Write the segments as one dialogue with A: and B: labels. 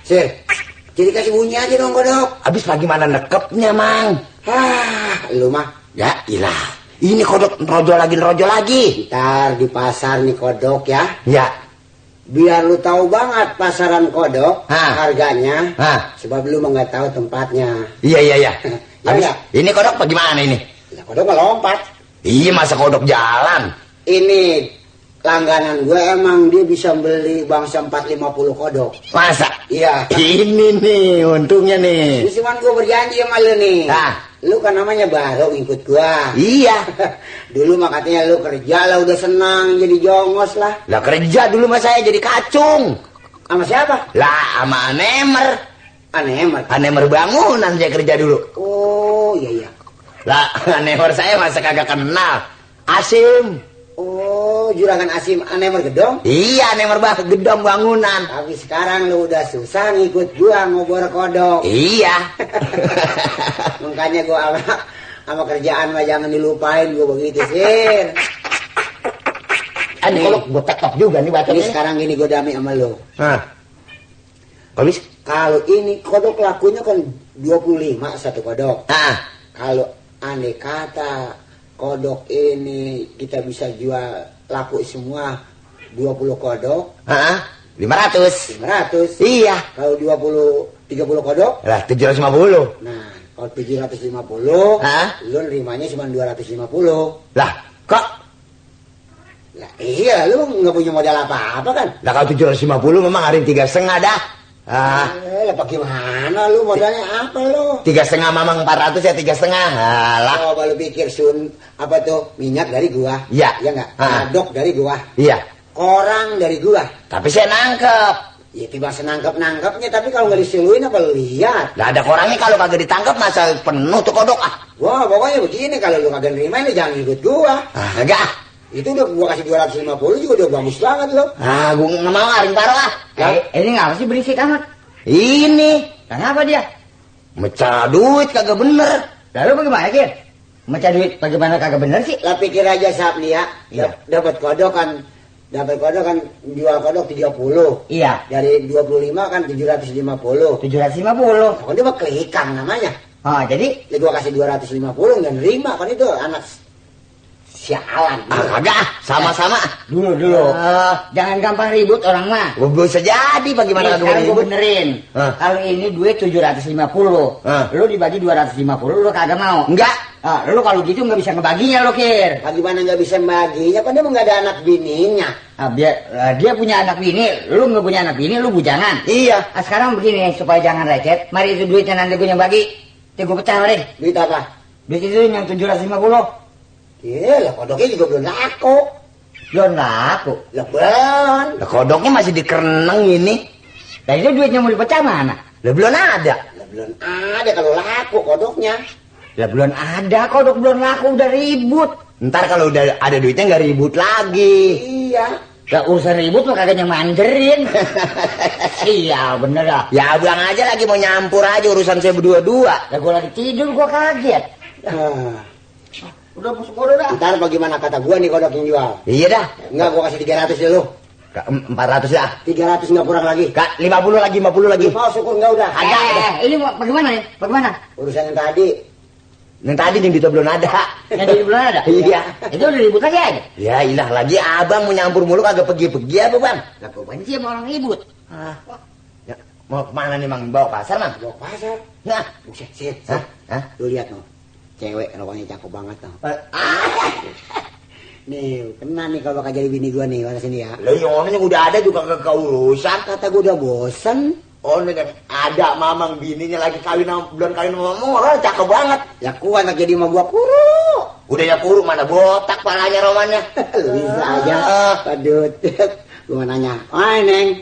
A: Sir, jadi kasih bunyi aja dong kodok.
B: Habis bagaimana nekepnya, Mang?
A: Lu mah.
B: Ya ilah, ini kodok rojol lagi.
A: Ntar di pasar nih kodok ya.
B: Ya.
A: Biar lu tahu banget pasaran kodok, harganya. Sebab lu mah nggak tahu tempatnya.
B: Iya.
A: Habis,
B: ini kodok bagaimana ini?
A: Ya, kodok nggak lompat.
B: Iya, masa kodok jalan?
A: Ini langganan gue, emang dia bisa beli bangsa 450 kodok.
B: Masa?
A: Iya.
B: Ini nih untungnya nih.
A: Terus cuman gue berjanji sama lu nih. Lu kan namanya baru ngikut gua.
B: Iya.
A: Dulu mah katanya lu kerja lah udah senang jadi jongos lah.
B: Lah kerja dulu mah saya jadi kacung.
A: Sama siapa?
B: Lah sama Anemer. Anemer bangunan saya kerja dulu.
A: Oh iya.
B: Lah Anemer saya masa kagak kenal. Asim.
A: Oh, juragan Asim Anemer Gedong?
B: Iya, Anemer Gedong bangunan.
A: Tapi sekarang lu udah susah ngikut gua ngobor kodok.
B: Iya.
A: Makanya gua sama kerjaan mah jangan dilupain gua begitu, Sir.
B: Kalau gua tektok juga nih bacanya.
A: Ini sekarang gini gua dami sama lu. Kalau ini kodok lakunya kan 25 satu kodok. Kalau aneh kata kodok ini kita bisa jual laku semua 20 kodok.
B: 500. Iya.
A: Kalau 30 kodok
B: lah 750.
A: Nah, kalau 750, lu nerimanya cuma 250.
B: Lah, kok?
A: Lah iya, lu nggak punya modal apa-apa kan?
B: Lah kalau 750 memang hari 3,5 dah.
A: Lah bagaimana lu modalnya apa lu?
B: 3,5 mamang 400 ya 3,5. Lah.
A: Coba lu pikir apa tuh minyak dari gua?
B: Iya.
A: Iya nggak? Adok dari gua.
B: Iya.
A: Korang dari gua.
B: Tapi saya nangkep.
A: Ya tiba senangkep-nangkepnya, tapi kalau nggak disiluin apa lu lihat?
B: Lah ada korangnya kalau kagak ditangkep masa penuh tuh kodok
A: Wah pokoknya begini, kalau lu kagak nerima ini jangan ikut gua.
B: Enggak.
A: Itu udah gua kasih 250 juga udah bagus banget loh.
B: Gua nggak mau aring taruh
C: Ini ngapa sih berisik amat?
B: Ini.
C: Kenapa dia?
B: Mecah duit kagak bener.
C: Lalu bagaimana Kir? Mecah duit bagaimana kagak bener sih?
A: Lah pikir aja Sapli ya. Dapat kodok kan jual kodok 30.
C: Iya.
A: Dari 25 kan 750.
C: 750.
A: Kan dia mah kelikang namanya.
C: Jadi
A: gua kasih 250 nggak nerima kan, itu anak sialan.
B: Kagak, sama-sama.
C: Dulu. Jangan gampang ribut orang mah.
B: Bisa jadi bagaimana
C: sekarang gue benerin. Kalau ini duit 750. Lu dibagi 250 lu kagak mau.
B: Enggak.
C: Lu kalau gitu nggak bisa ngebaginya lo Kir.
A: Bagaimana nggak bisa baginya? Kan dia nggak ada anak bininya.
C: Dia punya anak bini, lu nggak punya anak bini, lu bujangan.
B: Iya.
C: Sekarang begini supaya jangan recet. Mari itu duitnya nanti gue yang bagi. Gue pecah deh.
A: Duit apa?
C: Duit itu yang 750.
A: Iya lah, kodoknya juga belum laku.
C: Belum laku?
A: Lah belum.
B: Lah kodoknya masih dikereneng ini.
C: Lah itu duitnya mau dipecah mana?
B: Lah belum ada.
A: Lah belum ada kalau laku kodoknya.
C: Lah belum ada kodok, belum laku udah ribut.
B: Ntar kalau udah ada duitnya nggak ribut lagi.
A: Iya.
C: Lah urusan ribut mah kagak nyamanderin. Iya bener dah.
B: Ya abang aja lagi mau nyampur aja urusan saya berdua-dua.
C: Lah gua lagi tidur gua kaget. Udah masuk bodoh dah.
A: Ntar bagaimana kata gua nih kodok yang jual?
B: Iya dah.
A: Enggak, gua kasih 300 dulu.
B: 400 dah.
A: 300 nggak kurang lagi.
B: 50 lagi.
A: Mau syukur nggak udah.
C: Ini bagaimana nih? Bagaimana?
A: Urusan yang tadi.
B: Yang tadi yang itu belum ada.
C: Yang di belum ada?
B: Iya.
C: Itu udah ribut lagi aja.
B: Ya ilah lagi abang mau nyampur mulu kagak pergi-pergi apa bang?
C: Lah kok benci sama orang ribut?
B: Ya, mau kemana nih mang? Bawa pasar mang?
A: Bawa pasar.
B: Nah,
A: Buset. Lu lihat no. Cewek rokoknya cakep banget no. Nih, kena nih kalau bakal jadi bini gua nih, mana sini ya.
B: Lah yang udah ada juga kagak urusan.
A: Kata gua udah bosen.
B: Oh, ini kan ada mamang bininya lagi belum kawin sama orang cakep banget.
A: Ya kuat nak jadi sama gua kuru.
B: Udah ya kuru mana botak palanya romannya.
A: Bisa aja. Aduh. Gua nanya. Neng.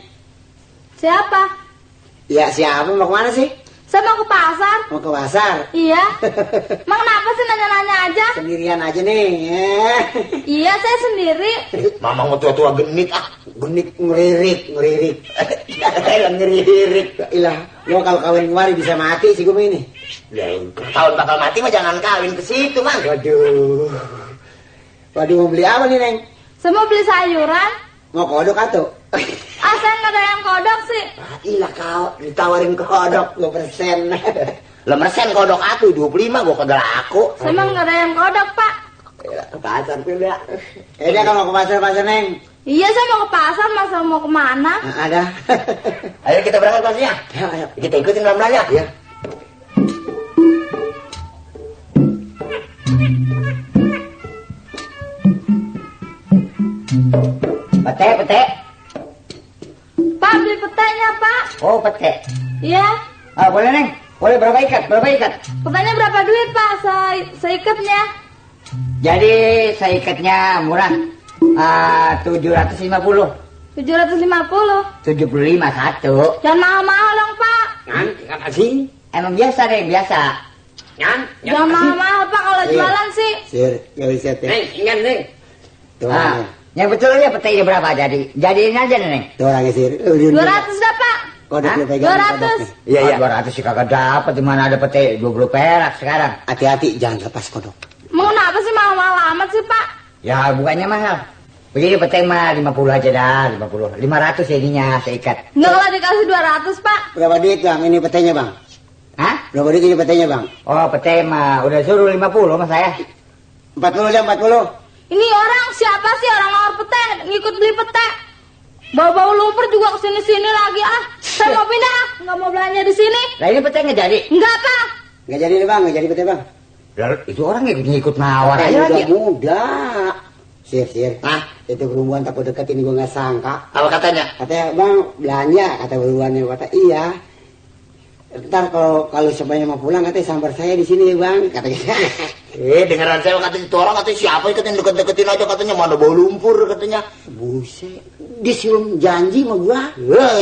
D: Siapa?
A: Ya siapa mau kemana sih?
D: Saya mau ke pasar.
A: Mau ke pasar?
D: Iya. Emang kenapa sih nanya-nanya aja?
A: Sendirian aja nih.
D: Iya, saya sendiri.
B: Mama mau tua-tua genit ah.
A: Genit ngelirik. Ngelirik. Ilah, lo kalau kawin kemari bisa mati sih gue ini.
B: Ya, tahun bakal mati mah jangan kawin ke situ, Mang.
A: Waduh, mau beli apa nih, Neng?
D: Saya mau beli sayuran.
A: Mau kodok atau?
D: Saya nggak ada yang kodok sih.
A: Ilah kau ditawarin kodok 2%.
B: Lah mersen kodok atuh 25 gua kagak laku.
D: Saya mah nggak ada yang kodok, Pak.
A: Ke pasar tuh ya. Dia kalau mau ke pasar Neng.
D: Iya, saya mau ke pasar, masa mau kemana?
A: Nah, ada.
B: Ayo kita berangkat pasnya.
A: Ayo.
B: Kita ikutin pelan-pelan ya.
C: Pete.
D: Pak, beli petanya, Pak.
C: Oh, pete.
D: Iya.
C: Boleh, Neng. Boleh, berapa ikat?
D: Petanya berapa duit, Pak? Seikatnya.
C: Jadi, seikatnya murah. 750.
D: 750.
C: 75 satu.
D: Jangan mahal-mahal dong, Pak.
A: Kan kasih.
C: Emang biasa, Neng, biasa.
D: Jangan mahal-mahal, Pak, kalau
A: Iya.
D: jualan sih.
A: Sir, gak bisa teh.
B: ingat Neng.
A: Tuh
C: Ah,
A: orangnya.
C: yang betulnya petenya berapa jadi? Jadiin aja, Neng.
A: Tuh orangnya sir.
D: 200 dah, Pak.
A: Kodok lu
D: 200.
A: pegang.
C: Iya. 200 sih kagak dapat. Di mana ada pete 20 perak sekarang.
A: Hati-hati jangan lepas kodok.
D: Mau kenapa sih mahal-mahal amat sih, Pak?
C: Ya, bukannya mahal. Begini pete mah 50 aja dah, 50. 500 jadinya seikat.
D: Nggak kalau dikasih 200, Pak.
A: Berapa duit bang? Ini petenya bang.
C: Hah?
A: Berapa duit ini petenya bang?
C: Oh, pete mah udah suruh 50 sama saya.
A: 40 aja 40.
D: Ini orang siapa sih orang ngawur pete, ngikut beli pete. Bau-bau lumpur juga kesini-sini lagi ah. Saya mau pindah, nggak mau belanja di sini.
C: Lah ini pete nggak jadi.
D: Enggak, Pak.
A: Nggak jadi nih bang, nggak jadi pete bang.
C: Lalu itu orang ngikut nawar
A: Petenya
C: aja
A: udah
C: lagi.
A: muda. Sir.
B: Hah?
A: Itu perempuan takut deketin gue nggak sangka.
B: Apa katanya?
A: Katanya bang belanja, kata perempuannya. Kata iya. Ntar kalau semuanya mau pulang katanya sambar saya di sini bang. Katanya.
B: Dengeran saya katanya itu orang katanya siapa katanya deket-deketin aja katanya mana bau lumpur katanya.
A: Buset. Disuruh janji sama gua.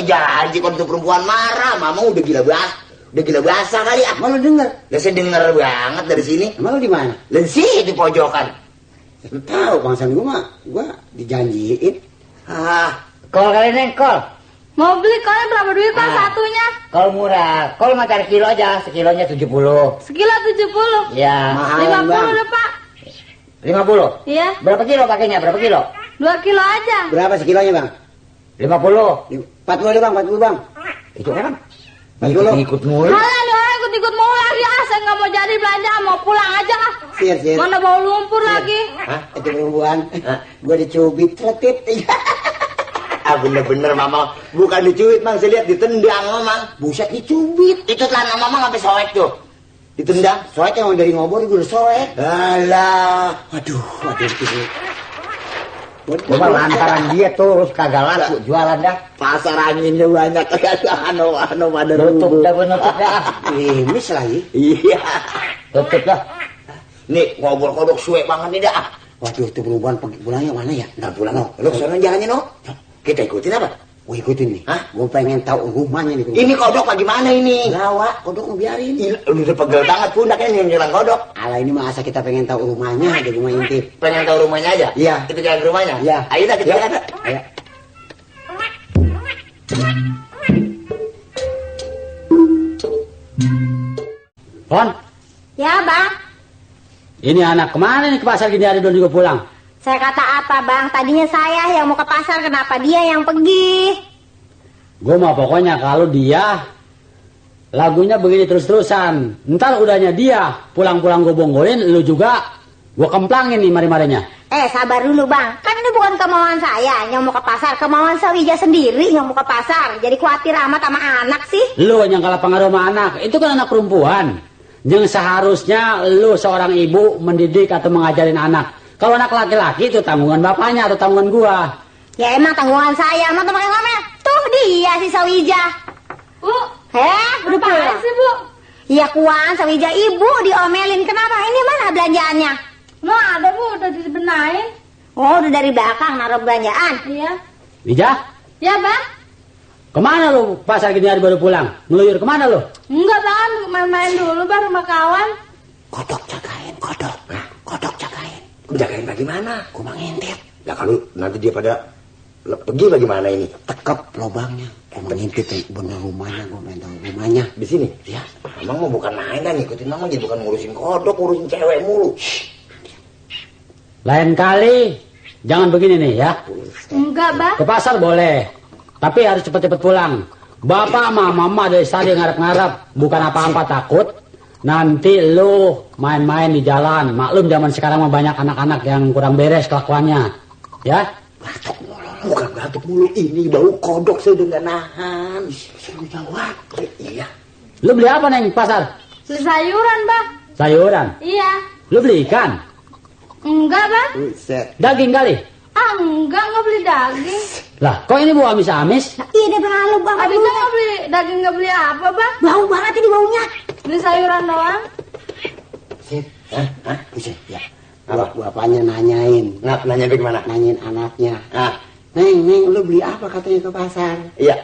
B: Janji kalau itu perempuan marah, mama udah gila bahasa kali ah.
A: Malu denger.
B: Lah saya denger banget dari sini.
A: Malu di mana?
B: Lan sih di pojokan.
A: Tahu bangsan gua dijanjiin.
C: Kol kali, Neng, kol.
D: Mau beli kolnya berapa duit, Pak, satunya?
C: Kol murah. Kol mah cari kilo aja, sekilonya 70.
D: Sekilo 70.
C: Ya,
A: Mahal
D: 50
A: bang.
D: udah, Pak.
C: 50.
D: Iya,
C: Berapa kilo pakainya? Berapa kilo?
D: 2 kilo aja.
A: Berapa sekilonya bang?
C: 50.
A: 40 deh bang, 40 bang.
C: Itu orang
A: 40.
C: ngikut mulu.
D: Halah nih orang ikut-ikut mau lagi ah. Saya nggak mau jadi belanja, mau pulang aja ah.
A: Sir.
D: Mana bau lumpur lagi.
B: Hah?
A: Itu perempuan. Gua dicubit tretit.
B: Bener-bener mama bukan dicuit mang, saya lihat ditendang mamang.
A: Buset dicubit.
B: Itu celana mama sampai soek tuh. Ditendang.
A: Soalnya emang dari ngobor gue udah soek.
B: Alah.
A: Waduh.
C: Cuma lantaran dia terus kagak laku jualan dah.
B: Pasar anginnya banyak anu pada
C: Nutup dah, nutup dah.
A: Limis lagi.
B: Iya.
C: Tutup dah.
B: Nih ngobrol kodok suwe banget nih dah.
A: Waduh itu perempuan pulangnya mana ya?
B: Ntar pulang no. Lu kesana jalannya no. Kita ikutin apa?
A: Gue ikutin nih.
B: Hah?
A: Gue pengen tahu rumahnya nih.
B: Ini kodok lagi mana ini?
A: Lawa, kodok ngebiarin.
B: Lu udah pegel banget pundaknya nyerang kodok.
A: Ala ini mah asal kita pengen tahu rumahnya, di rumah intip.
B: Pengen tahu rumahnya aja?
A: Iya.
B: Kita jalan ke rumahnya?
A: Iya.
B: Ayo dah kita
A: Yuk.
B: jalan.
A: Ayo.
E: Pon,
D: Ya, Bang.
E: ini anak kemana nih ke pasar gini hari belum juga pulang?
D: Saya kata apa, Bang? Tadinya saya yang mau ke pasar, kenapa dia yang pergi?
E: Gue mah pokoknya kalau dia lagunya begini terus-terusan, ntar udahnya dia pulang-pulang gue bonggolin, lu juga gue kemplangin nih mari-marinya.
D: Sabar dulu, Bang. Kan ini bukan kemauan saya yang mau ke pasar, kemauan Sawija sendiri yang mau ke pasar. Jadi khawatir amat sama anak sih.
E: Lu yang kalah pengaruh sama anak, itu kan anak perempuan. Yang seharusnya lu seorang ibu mendidik atau mengajarin anak. Kalau anak laki-laki itu tanggungan bapaknya atau tanggungan gua.
D: Ya emang tanggungan saya, emang teman ngomel. Tuh dia si Sawija. Bu, udah pulang sih, Bu? Iya kuan, Sawija ibu diomelin. Kenapa? Ini mana belanjaannya? Nggak ada, Bu, udah dibenahin. Oh, udah dari belakang naruh belanjaan. Iya.
E: Ija,
D: Ya, Bang.
E: Kemana lu pasar gini hari baru pulang? Ngeluyur kemana lu?
F: Enggak bang, main-main dulu baru sama kawan.
A: Kodok jagain, kodok. Nah, kodok jagain.
B: Jagain bagaimana?
A: Gue mau ngintip.
B: Ya kalau nanti dia pada pergi bagaimana ini?
A: Tekep lubangnya. Gue mau ngintip bener rumahnya, gue main tahu rumahnya.
B: Di sini?
A: Ya.
B: Mamang mau bukan main dan ngikutin mamang, jadi bukan ngurusin kodok, ngurusin cewek mulu.
E: Lain kali jangan begini nih ya.
F: Enggak bang.
E: Ke pasar boleh, tapi harus cepet-cepet pulang. Bapak sama mama dari tadi ngarep-ngarep, bukan apa-apa takut. Nanti lu main-main di jalan. Maklum zaman sekarang mah banyak anak-anak yang kurang beres kelakuannya. Ya?
B: Bukan batuk mulu, ini bau kodok saya udah gak nahan. Suruh jawab. Iya.
E: Lu beli apa neng pasar?
F: Beli sayuran bang.
E: Sayuran?
F: Iya.
E: Lu beli ikan?
F: Enggak bang.
A: Buset.
E: Daging kali?
F: Enggak beli daging.
E: Lah kok ini bau amis-amis?
D: Nah, iya deh bang, lu bang.
F: Abisnya nggak beli daging, nggak beli apa bang?
D: Bau banget ini baunya.
F: Beli sayuran doang.
A: Sip. Hah? Buset. Ya. Bapaknya nanyain.
B: Nah, nanya bagaimana?
A: Nanyain anaknya.
B: Ah,
A: Neng, lu beli apa katanya ke pasar?
B: iya.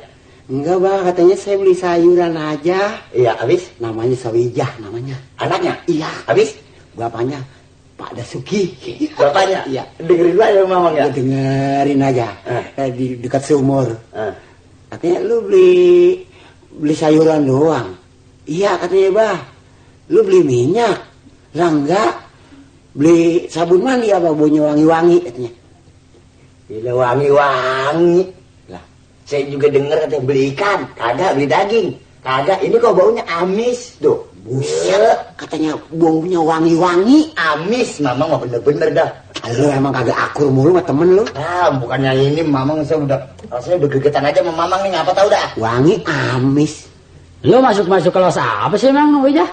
A: Enggak bang, katanya saya beli sayuran aja.
B: Iya, habis?
A: Namanya Sawijah namanya.
B: Anaknya?
A: Iya.
B: Habis?
A: Bapaknya Pak Dasuki.
B: Bapaknya?
A: Iya.
B: Dengerin lah ya mamang ya?
A: Dengerin aja. Di dekat sumur. Katanya lu beli sayuran doang. Iya katanya bah. Lu beli minyak. Lah enggak. Beli sabun mandi apa baunya wangi-wangi katanya.
B: Bila wangi-wangi. Lah, saya juga denger katanya beli ikan. Kagak, beli daging. Kagak, ini kok baunya amis tuh.
A: Buset, katanya baunya wangi-wangi.
B: Amis, mamang mah bener-bener dah.
A: Lu emang kagak akur mulu sama temen lu.
B: Ah, bukannya ini mamang saya udah gregetan aja sama mamang nih, ngapa tahu dah.
A: Wangi amis.
E: Lu masuk-masuk ke los apa sih emang Wijah?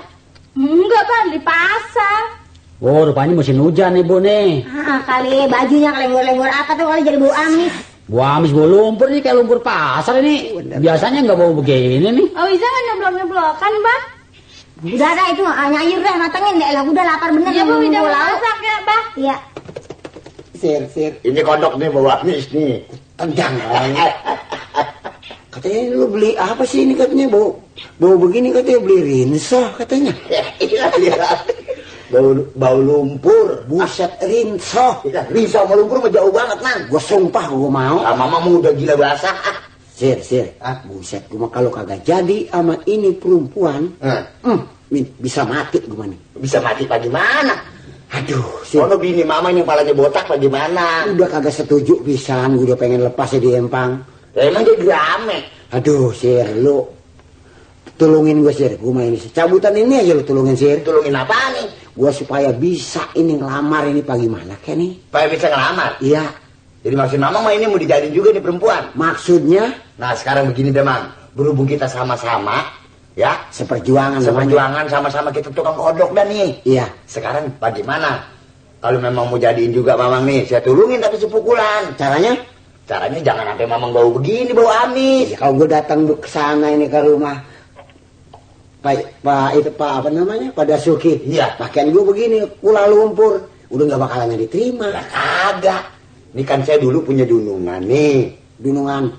F: Enggak bang, di pasar.
E: Oh rupanya musim hujan nih bu nih.
D: Kali bajunya kelembur-lembur apa tuh kali jadi bau amis.
E: Bau amis bau lumpur nih kayak lumpur pasar ini. Biasanya nggak bau begini nih.
F: Oh iya nggak nyeblok-nyeblokan bang?
D: Udah ada itu nyayur deh matengin deh lah udah lapar bener.
F: Iya bang, udah
D: mau lauk.
F: masak ya bang?
D: Iya.
A: Sir.
B: Ini kodok nih bau amis nih.
A: Tendang. Katanya lu beli apa sih ini katanya bau begini katanya beli rinso katanya.
B: Iya. Bau lumpur.
A: Buset rinso.
B: Rinso sama lumpur mah jauh banget man.
A: Gua sumpah gua mau.
B: Ah, mama udah gila basah.
A: Sir. Buset gua mah kalau kagak jadi sama ini perempuan, bisa mati gua nih.
B: Bisa mati bagaimana?
A: Aduh, Sir.
B: Sono bini mama yang palanya botak bagaimana?
A: Udah kagak setuju pisan, gua udah pengen lepasnya di empang.
B: Ya, emang jadi rame.
A: Aduh, Sir, lu tolongin gua Sir. Gua mah ini cabutan ini aja lu tolongin Sir.
B: Tolongin apa nih?
A: Gua supaya bisa ini ngelamar ini bagaimana kayak nih?
B: Supaya bisa ngelamar.
A: Iya.
B: Jadi maksud mama mah ini mau dijadiin juga nih perempuan.
A: Maksudnya
B: Nah sekarang begini deh mang, berhubung kita sama-sama, ya
A: seperjuangan namanya.
B: seperjuangan sama-sama kita tukang kodok dah nih.
A: Iya.
B: Sekarang bagaimana? Kalau memang mau jadiin juga mamang nih, saya tulungin tapi sepukulan.
A: Caranya?
B: Caranya jangan sampai mamang bau begini, bau amis.
A: Ya, kalau gue datang ke sana ini ke rumah Pak apa namanya? Pak Dasuki.
B: Iya.
A: Pakaian gue begini, Kuala Lumpur. Udah nggak bakalan diterima.
B: Lah kagak. Ini kan saya dulu punya dunungan nih. Dunungan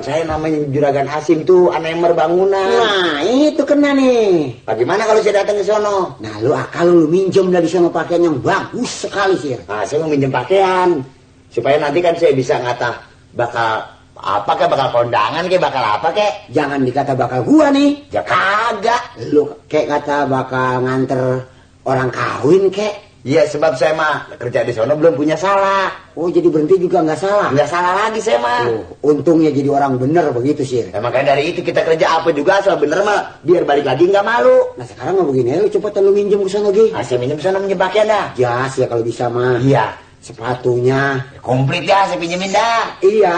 B: saya namanya juragan asing tuh, anemer bangunan.
A: Nah, itu kena nih.
B: Bagaimana kalau saya datang ke sono?
A: Nah, lu minjem dari sono pakaian yang bagus sekali sih.
B: Nah, saya mau minjem pakaian. Supaya nanti kan saya bisa ngata bakal apa kek, bakal kondangan kek, bakal apa kek.
A: Jangan dikata bakal gua nih.
B: Ya kagak.
A: Lu kayak kata bakal nganter orang kawin kek.
B: Iya, sebab saya mah kerja di sono belum punya salah.
A: Oh, jadi berhenti juga nggak salah.
B: Nggak salah lagi saya mah.
A: Untungnya jadi orang bener begitu sih.
B: Makanya dari itu kita kerja apa juga asal bener mah biar balik lagi nggak malu.
A: Nah, sekarang nggak begini, lu cepetan lu minjem ke sana lagi.
B: Saya minjem sana minjem pakaian dah.
A: Jas ya kalau bisa mah.
B: Iya.
A: Sepatunya.
B: Komplit ya saya pinjemin dah.
A: Iya.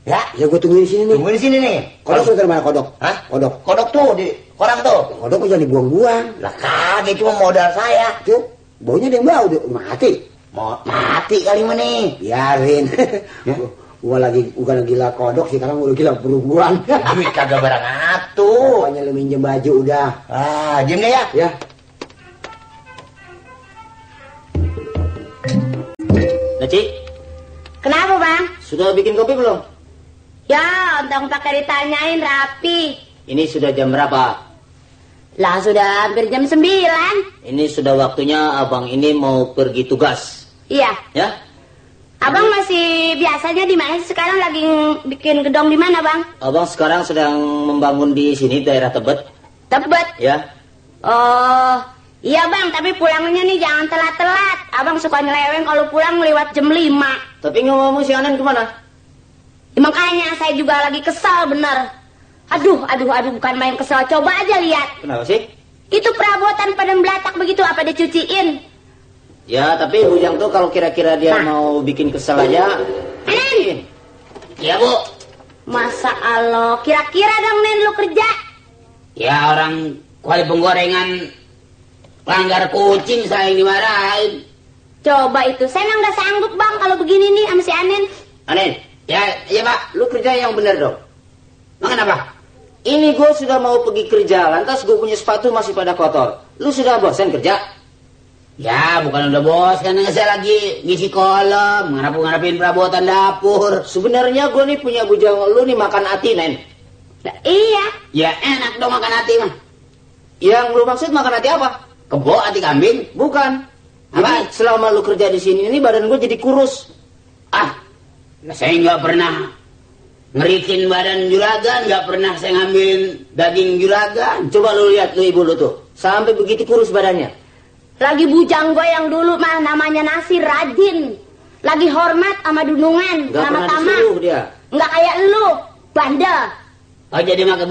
B: Ya.
A: Ya gue tungguin di sini nih.
B: Tunggu di sini nih.
A: Kodok dari mana kodok?
B: Hah?
A: Kodok.
B: Kodok tuh di orang tuh.
A: Kodok jangan dibuang-buang.
B: Lah kagak cuma modal saya.
A: Tuh. Baunya ada yang bau, mati.
B: Mau mati kali mana nih?
A: Biarin. Ya? Gua bukan gila kodok sih, sekarang udah gila perempuan.
B: Duit kagak barang atuh.
A: Pokoknya lu minjem baju udah.
B: Ah, diem deh ya.
A: Ya.
B: Nah, Ci,
D: Kenapa bang?
B: sudah bikin kopi belum?
D: Ya, ontong pakai ditanyain rapi.
B: Ini sudah jam berapa?
D: Lah sudah hampir jam 9.
B: Ini sudah waktunya abang ini mau pergi tugas.
D: Iya.
B: Ya?
D: Abang masih biasanya di mana? Sekarang lagi bikin gedong di mana, Bang?
B: Abang sekarang sedang membangun di sini daerah Tebet.
D: Tebet?
B: Ya.
D: Oh, iya Bang, tapi pulangnya nih jangan telat-telat. Abang suka nyeleweng kalau pulang lewat jam 5.
B: Tapi ngomong si Anen kemana?
D: Makanya saya juga lagi kesal bener. Aduh, bukan main kesel. Coba aja lihat.
B: Kenapa sih?
D: Itu perabotan pada belatak begitu, apa dicuciin?
B: Ya, tapi Bujang tuh kalau kira-kira dia mau bikin kesel aja.
D: Nen!
B: Ya, Bu.
D: Masa Allah, kira-kira dong Nen lu kerja?
E: Ya orang kuali penggorengan langgar kucing saya yang dimarahin.
D: Coba itu, saya emang gak sanggup Bang kalau begini nih sama si Anen.
B: Anen,
E: Ya Pak,
B: lu kerja yang benar dong.
E: makan apa?
B: Ini gue sudah mau pergi kerja, lantas gue punya sepatu masih pada kotor. Lu sudah bosan kerja?
E: Ya bukan udah bos, kan saya lagi ngisi kolom, ngarapin perabotan dapur.
B: Sebenarnya gue nih punya bujang lu nih makan hati, Nen.
D: Nah, iya.
E: Ya enak dong makan hati mah.
B: Yang lu maksud makan hati apa?
E: Kebo hati kambing?
B: Bukan.
E: Apa?
B: Jadi selama lu kerja di sini ini badan gue jadi kurus.
E: Saya nggak pernah ngerikin badan juragan, nggak pernah saya ngambilin daging juragan.
B: Coba lu lihat lu ibu lu tuh, sampai begitu kurus badannya.
D: Lagi bujang gue yang dulu mah namanya Nasir rajin. Lagi hormat sama dunungan,
B: Gak
D: sama
B: pernah
D: tamak.
B: disuruh dia.
D: Nggak kayak lu, bandel.
E: Oh jadi makai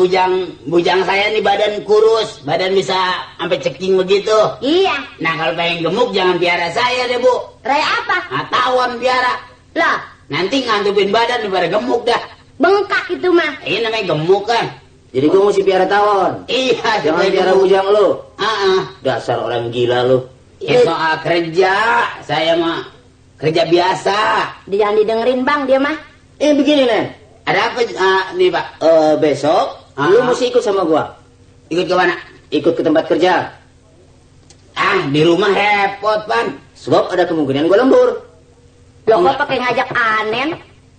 E: bujang saya nih badan kurus, badan bisa sampai ceking begitu.
D: Iya.
E: Nah kalau pengen gemuk jangan piara saya deh Bu.
D: Raya apa?
E: Nah, tawon piara.
D: Lah,
E: Nanti ngantupin badan daripada gemuk dah.
D: bengkak itu mah.
E: Ini namanya gemuk kan.
B: Jadi gue mesti piara tawon.
E: Iya,
B: Jangan
E: supaya
B: piara
E: gemuk.
B: bujang lu.
E: Ah,
B: Dasar orang gila lu.
E: ya soal kerja, saya mah kerja biasa.
D: Jangan didengerin Bang dia mah.
B: Begini, Nen.
E: Ada apa nih Pak?
B: Besok lu mesti ikut sama gua.
E: Ikut ke mana?
B: Ikut ke tempat kerja.
E: Di rumah repot Pan.
B: Sebab ada kemungkinan gua lembur.
D: Loh kok pakai ngajak Anen?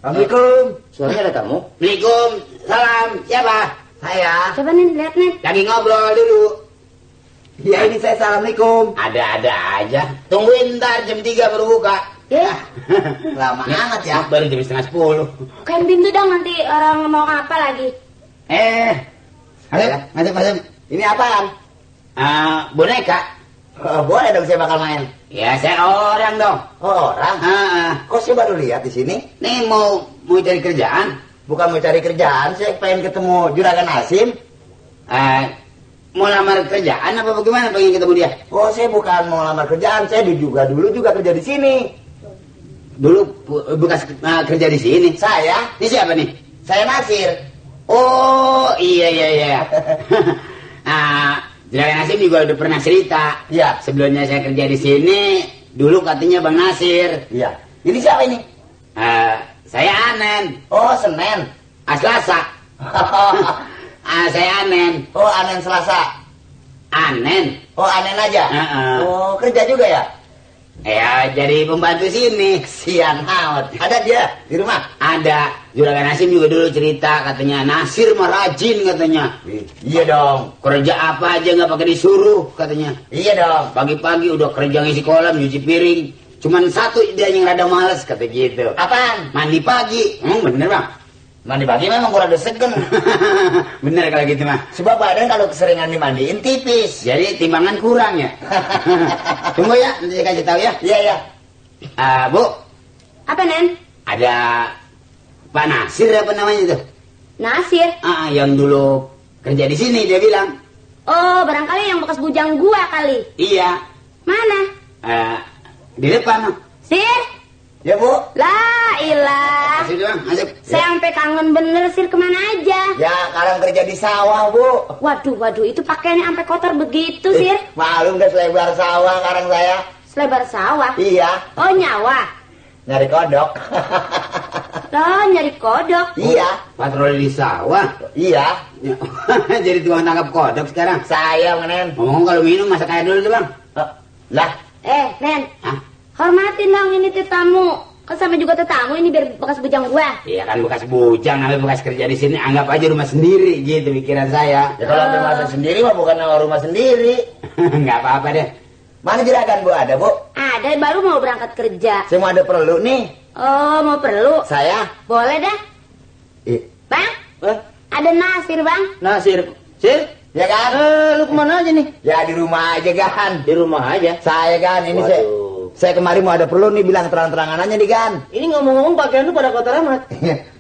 B: Assalamualaikum. Suaranya ada tamu.
E: Assalamualaikum, salam. Siapa?
B: Saya.
D: Coba nih lihat nih.
E: Lagi ngobrol dulu.
B: Ya ini saya assalamualaikum.
E: Ada aja. Tungguin ntar jam 3 baru buka.
B: Lama amat ya.
E: Baru jam 9:30.
D: Bukain pintu dong nanti orang mau apa lagi.
E: Masuk.
B: Ini apaan?
E: Boneka.
B: Boleh dong saya bakal main.
E: Ya saya orang dong.
B: Oh, orang? Kok saya baru lihat di sini?
E: Nih mau cari kerjaan.
B: Bukan mau cari kerjaan, saya pengen ketemu Juragan Hasim.
E: Mau lamar kerjaan apa bagaimana pengen ketemu dia?
B: Oh, saya bukan mau lamar kerjaan, saya dulu juga kerja di sini.
E: Dulu bekas kerja di sini.
B: Saya?
E: Ini siapa nih?
B: Saya Nasir.
E: Oh iya. Juragan Hasim juga udah pernah cerita.
B: Iya.
E: Sebelumnya saya kerja di sini, dulu katanya Bang Nasir.
B: Iya. Ini siapa ini?
E: Saya Anen.
B: Oh, Senen.
E: Selasa. Saya Anen.
B: Oh, Anen Selasa.
E: Anen.
B: Oh, Anen aja.
E: Oh,
B: kerja juga ya?
E: Ya, jadi pembantu sini.
B: Sian amat. Ada dia di rumah?
E: Ada. Juragan Hasim juga dulu cerita katanya Nasir mah rajin katanya.
B: Iya dong.
E: Kerja apa aja nggak pakai disuruh katanya.
B: Iya dong.
E: Pagi-pagi udah kerja ngisi kolam, nyuci piring. Cuman satu dia yang rada males kata gitu.
B: Apaan?
E: Mandi pagi. Bener Bang?
B: Mandi pagi memang kurang segen.
E: Bener kalau gitu mah.
B: Sebab badan kalau keseringan dimandiin tipis.
E: Jadi timbangan kurang ya. Tunggu ya, nanti saya kasih tahu ya.
B: Iya.
E: Bu.
D: Apa Nen?
E: Ada Pak Nasir apa namanya itu?
D: Nasir.
E: Yang dulu kerja di sini dia bilang.
D: Oh, barangkali yang bekas bujang gua kali.
E: Iya.
D: Mana?
E: Di depan.
D: Sir?
B: Ya, Bu.
D: La ilah.
E: Masuk.
D: Saya sampai kangen bener Sir, kemana aja?
B: Ya, sekarang kerja di sawah, Bu.
D: Waduh, itu pakaiannya sampai kotor begitu Sir.
B: Malum udah selebar sawah sekarang saya.
D: Selebar sawah?
B: Iya.
D: Oh, nyawa?
B: Nyari kodok.
D: Loh, nyari kodok?
B: Iya.
E: Patroli di sawah.
B: Iya.
E: Jadi tukang tangkap kodok sekarang.
B: Saya, Nen.
E: Ngomong kalau minum masak air dulu tuh Bang.
B: Lah.
D: Nen.
E: Hah?
D: Hormatin dong ini tuh tamu. Oh, sama juga tetamu ini biar bekas bujang gua.
E: Iya kan bekas bujang, namanya bekas kerja di sini, anggap aja rumah sendiri gitu pikiran saya.
B: Ya kalau rumah sendiri mah bukan rumah sendiri.
E: Nggak apa-apa deh.
B: Mana juragan Bu ada, Bu?
D: Ada, baru mau berangkat kerja.
B: Saya mau ada perlu nih.
D: Oh, mau perlu?
B: Saya?
D: Boleh dah. Bang? Ada Nasir, Bang.
E: Nasir, Sir?
B: Ya kan?
E: Lu kemana aja nih?
B: Ya di rumah aja kan.
E: Di rumah aja.
B: Saya kan ini saya kemarin mau ada perlu nih bilang terang-terangan aja nih kan.
E: Ini ngomong-ngomong pakaian lu pada kotor amat.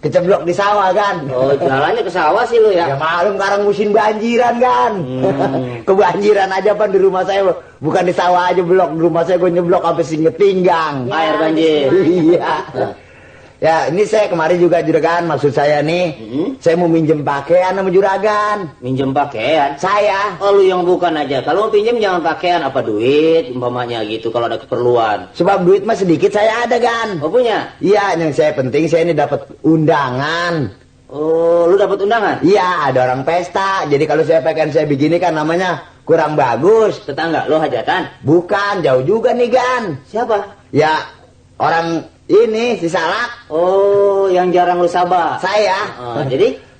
B: Keceblok di sawah kan.
E: Oh, jalannya ke sawah sih lu ya.
B: Ya malum sekarang musim banjiran kan. Kebanjiran aja Pan di rumah saya. Bukan di sawah aja blok, di rumah saya gue nyeblok sampai singet pinggang.
D: Ya,
E: air banjir.
B: Iya. Ya, ini saya kemarin juga juragan, maksud saya nih, saya mau minjem pakaian sama juragan.
E: Minjem pakaian?
B: Saya.
E: Oh, lu yang bukan aja. Kalau mau pinjem jangan pakaian, apa duit, umpamanya gitu kalau ada keperluan.
B: Sebab duit mah sedikit saya ada kan.
E: Oh, punya?
B: Iya, yang saya penting saya ini dapat undangan.
E: Oh, lu dapat undangan?
B: Iya, ada orang pesta. Jadi kalau saya pakaian saya begini kan namanya kurang bagus.
E: Tetangga lu hajatan?
B: Bukan, jauh juga nih Gan.
E: Siapa?
B: Ya, orang ini si Salak.
E: Oh, yang jarang lu sabah.
B: Saya.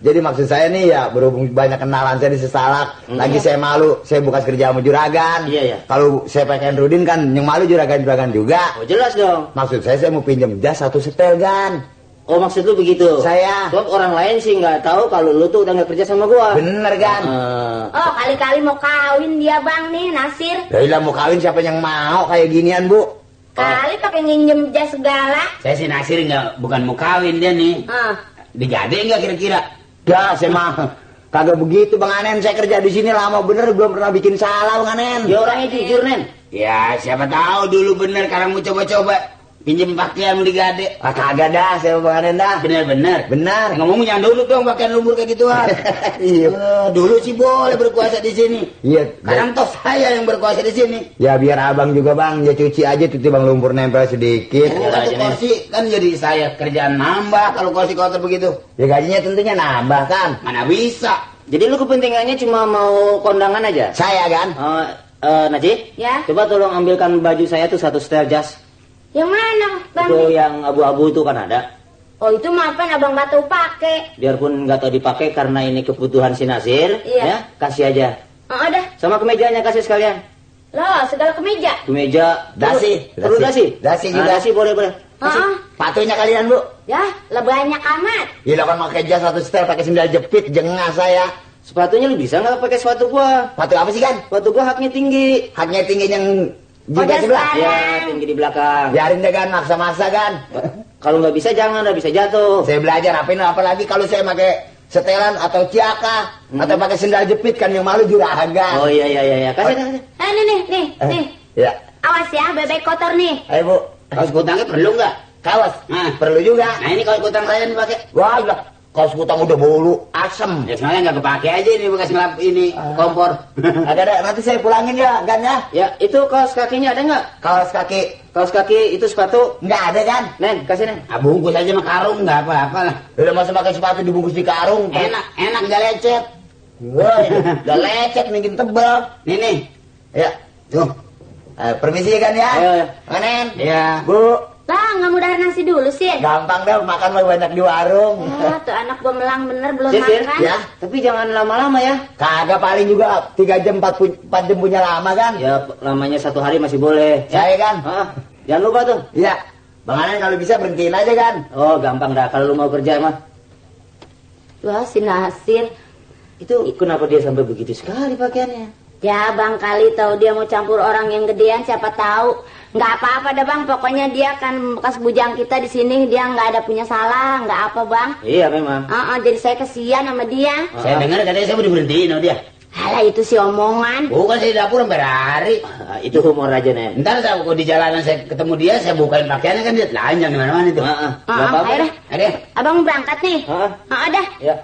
B: Jadi maksud saya nih ya berhubung banyak kenalan saya di Sesalak. Lagi saya malu, saya bukan kerja sama juragan.
E: Iya.
B: Kalau saya pakaian Rudin kan yang malu juragan juga.
E: Oh, jelas dong.
B: Maksud saya mau pinjam jas 1 setel Gan.
E: Oh, maksud lu begitu?
B: Saya.
E: Sebab orang lain sih nggak tahu kalau lu tuh udah nggak kerja sama gua.
B: Bener Gan.
D: Oh, kali-kali mau kawin dia Bang nih, Nasir.
B: Ya mau kawin siapa yang mau kayak ginian Bu?
D: Kali pakai nginjem jas segala.
E: Saya si Nasir bukan mau kawin dia nih. Digade nggak kira-kira?
B: Ya, saya mah kagak begitu Bang Anen. Saya kerja di sini lama bener belum pernah bikin salah Bang Anen.
E: Dia orangnya jujur, Nen. Ya, siapa tahu dulu bener sekarang mau coba-coba pinjem pakaian digade.
B: Ah kagak dah, saya Bang Anen dah.
E: Bener.
B: Ngomong
E: jangan dulu dong pakaian lumpur kayak gituan.
B: Iya.
E: Dulu sih boleh berkuasa di sini.
B: Iya.
E: Sekarang toh saya yang berkuasa di sini.
B: Ya biar abang juga Bang, ya cuci aja tuh Bang lumpur nempel sedikit.
E: Satu kursi kan jadi saya kerjaan nambah kalau kursi kotor begitu.
B: Ya gajinya tentunya nambah kan.
E: Mana bisa. Jadi lu kepentingannya cuma mau kondangan aja?
B: Saya kan.
E: Najib?
D: Ya.
E: Coba tolong ambilkan baju saya tuh 1 setel jas.
D: Yang mana, Bang?
E: Itu yang abu-abu itu kan ada.
D: Oh, itu maafkan Abang nggak tahu pakai.
E: Biarpun nggak tahu dipakai karena ini kebutuhan si Nasir,
D: Iya.
E: ya kasih aja.
D: Oh, udah.
E: Sama kemejanya kasih sekalian.
D: Loh, segala kemeja.
E: Kemeja,
B: Dasi.
E: Perlu dasi?
B: Dasi juga.
E: Dasi boleh. Kasih.
B: Patunya kalian Bu.
D: Ya, lah banyak amat.
B: Ya lo kan pakai jas 1 setel pakai sendal jepit jengah saya.
E: Sepatunya lu bisa nggak pakai sepatu gua?
B: Sepatu apa sih kan?
E: Sepatu gua haknya tinggi.
B: Haknya tinggi yang juga
D: Udah
B: sebelah.
D: sekarang.
E: Ya, tinggi di belakang.
B: Biarin deh kan maksa-maksa kan.
E: Kalau nggak bisa jangan, udah bisa jatuh.
B: Saya belajar apalagi kalau saya pakai setelan atau ciaka atau pakai sendal jepit kan yang malu juragan.
E: Oh iya. Kasih.
D: Nih.
B: Ya.
D: Awas ya, bebek kotor nih.
B: Ayo Bu.
E: Kaos kutangnya perlu nggak?
B: Kaos.
E: Nah.
B: Perlu juga.
E: Nah ini kaos kutang saya dipakai.
B: Wah, udah. Kaos kutang udah bolu, asem.
E: Ya sebenarnya nggak kepake aja ini bekas ngelap ini kompor.
B: Ada, nanti saya pulangin ya, Gan ya.
E: Ya itu kaos kakinya ada nggak?
B: Kaos kaki.
E: Kaos kaki itu sepatu.
B: Nggak ada kan?
E: Nen, kasih Nen. Bungkus aja sama karung nggak apa-apa lah.
B: Udah masa pakai sepatu dibungkus di karung.
E: Enak nggak lecet.
B: Wah, udah lecet, mungkin tebal.
E: Nih.
B: Ya, tuh. Permisi kan ya.
E: Ayo.
B: Manen.
E: Ya.
B: Bu.
D: Lah, nggak mau dahar nasi dulu sih.
B: Gampang dah, makan mah banyak di warung.
D: Tuh anak gua melang bener belum
E: Sir,
D: makan.
B: Ya.
E: Tapi jangan lama-lama ya.
B: Kagak paling juga 3 jam 4 jam punya lama kan?
E: Ya lamanya 1 hari masih boleh.
B: Saya kan?
E: Jangan lupa tuh.
B: Iya. Bang Anen kalau bisa berhentiin aja kan?
E: Oh gampang dah kalau lu mau kerja mah.
D: Wah, si Nasir.
E: Itu kenapa dia sampai begitu sekali pakaiannya?
D: Ya Bang, kali tahu dia mau campur orang yang gedean, siapa tahu. Nggak apa-apa dah Bang, pokoknya dia kan bekas bujang kita di sini, dia nggak ada punya salah, nggak apa Bang.
E: Iya memang.
D: Jadi saya kesian sama dia.
E: Saya dengar katanya saya mau diberhentiin sama dia.
D: Alah, itu sih omongan.
E: Bukan saya di dapur sampai hari. Itu humor aja nih. Ntar saya di jalanan saya ketemu dia, saya bukain pakaiannya kan dia telanjang di mana-mana itu. Nggak apa-apa.
D: Ayo deh.
E: Ada.
D: Abang berangkat nih. Dah.
E: Ya.